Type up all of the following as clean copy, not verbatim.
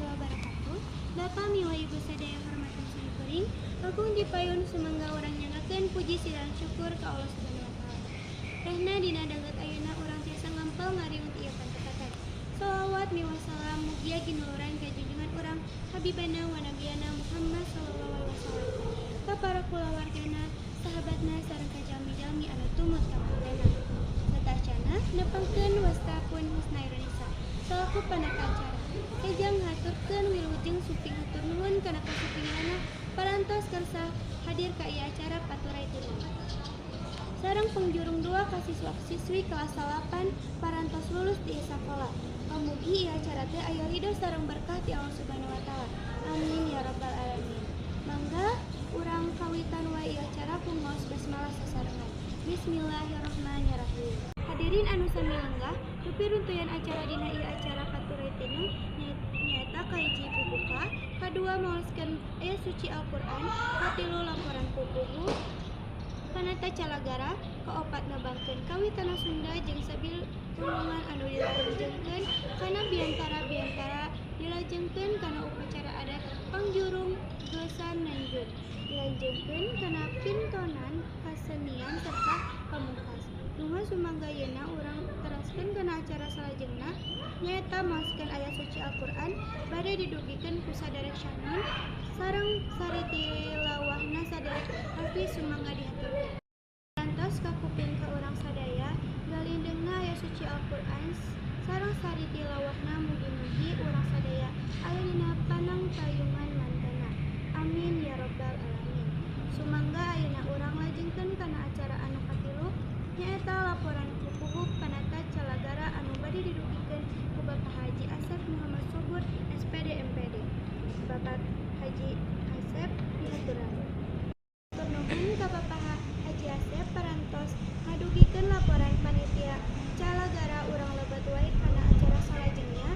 Warahmatullahi wabarakatuh. Bapak miwah Ibu sadaya hormatan simkuring, kakung dipayun sumangga urang nyanggakeun puji sareng syukur ka Allah Subhanahu wa Taala. Rehna dina danget ayeuna urang tiasa ngampel ngariung ti ieu patepatan. Shalawat miwah salam mugia ginuluran ka junjungan urang Habibana wa Nabiyana Muhammad sallallahu alaihi wasallam. Ka para kulawargana, sahabatna sareng ka jalmi-jalmi anu tumut ka mantena. Satacana nepangkeun wasta pun Husna Indonesia salaku panata acara. Kejang haturkeun wilujeng sumping hatur nuhun kana kasumpinganana parantos kersa hadir ka ieu acara Paturai Tineng. Sareng pengjurung dua ka siswa-siswi kelas 8 parantos lulus di sakola. Pamugi ieu acara teh aya ridho sareng berkah ti Allah Subhanahu wa Taala. Amin ya rabbal alamin. Mangga urang kawitan wae ieu acara ku ngaos basmalah sasarengan. Bismillahirrahmanirrahim. Hadirin anu sami lenggah, dupi runtuyan acara dina ieu acara Paturai Tineng nyaeta kahiji bubuka, kadua maoskeun ayat suci Al-Qur'an, katilu laporan pupuhu panata calagara, kaopat nebangkeun kawitana Sunda jeung sabilulungan anu dilajengkeun kana biantara-biantara dilajengkeun kana upacara adat pangjurung Geusan Nanjun, dilajengkeun kana pintonan kasenian serta pamungkas. Nuhun sumangga yeuna urang teraskeun kana acara salajengna nyaeta maoskeun ayat suci Al-Qur'an bade didugikeun ku saderek Syahnun sareng sari tilawahna saderek Hafiz sumangga dihaturkeun. Parantos kakuping ka urang sadaya galindeungna ayat suci Al-Qur'an sareng sari tilawahna, mugi-mugi urang sadaya aya dina panangtayungan mantena. Amin ya rabbal alamin. Sumangga ayeuna urang lajengkeun kana acara anu katilu nyaeta laporan pupuhu panata calagara anu bade didugikeun ku Bapak Haji Asep Muhammad Subur SPD MPD. Bapak Haji Asep dihaturan. Hatur nuhun ka Bapak Haji Asep parantos ngadugikeun laporan panitia calagara. Urang lebet wae kana acara salajengna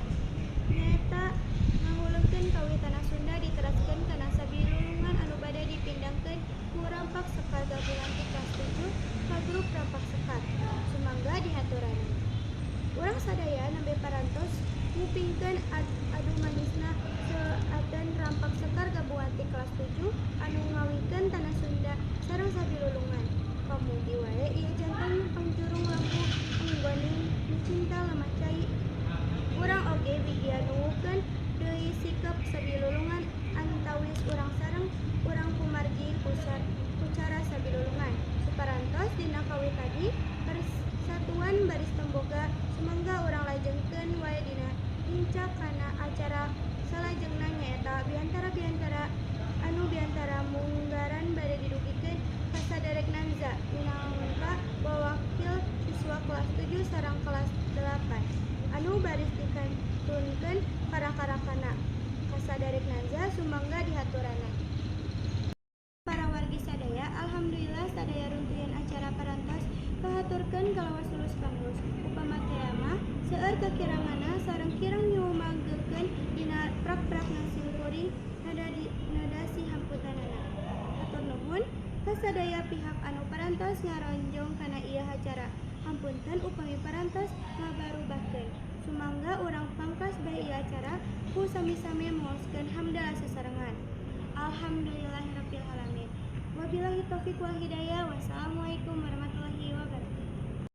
nyaeta ngahuleungkeun kawitana Sunda diteraskeun kana sabilulungan anu bade dipindangkeun ku Rampak Sekar gabungan ti kelas 7 ka grup Rampak Sekar. Sumangga dihaturanan. Urang sadaya nembe parantos ngupingkeun adu manisna seuateun Rampak Sekar gabungan ti kelas 7 anu ngawihkeun tanah Sunda sareng sabilulungan. Pamugi wae ieu janten pangjurung lampu enggoning micinta lemah cai. Urang oge bigia nuwuhkeun deui sikep sabilulungan antawis urang sareng urang kumargi ku cara sabilulungan. Suparantos dina kawit tadi persatuan baris temboga. Sumangga urang lajengkeun wae dina nincak kana acara salajengna nyaeta biantara-biantara anu biantara munggaran bade didugikeun ka saderek Nanza minangka wawakil siswa kelas 7 sareng kelas 8 anu baris dikantunkeun ka raka-rakana. Ka saderek Nanza sumangga dihaturanan. Para wargi sadaya, alhamdulillah sadaya runtuyan acara parantos kahaturkeun kalawan sulus panulus. Upama teu mah seueur kakiranganna sareng kirang nyumagekeun dina prak-prakna simkuring nada sihamputanana. Hatur nuhun ka sadaya pihak anu parantos ngaronjong kana ieu acara. Hapunten upami parantos ngabarubahkeun. Sumangga urang pangkas bae ieu acara ku sami-sami maoskeun hamdalah sasarengan. Alhamdulillahirabbil alamin. Wabillahi taufik wal hidayah. Wassalamualaikum warahmatullahi.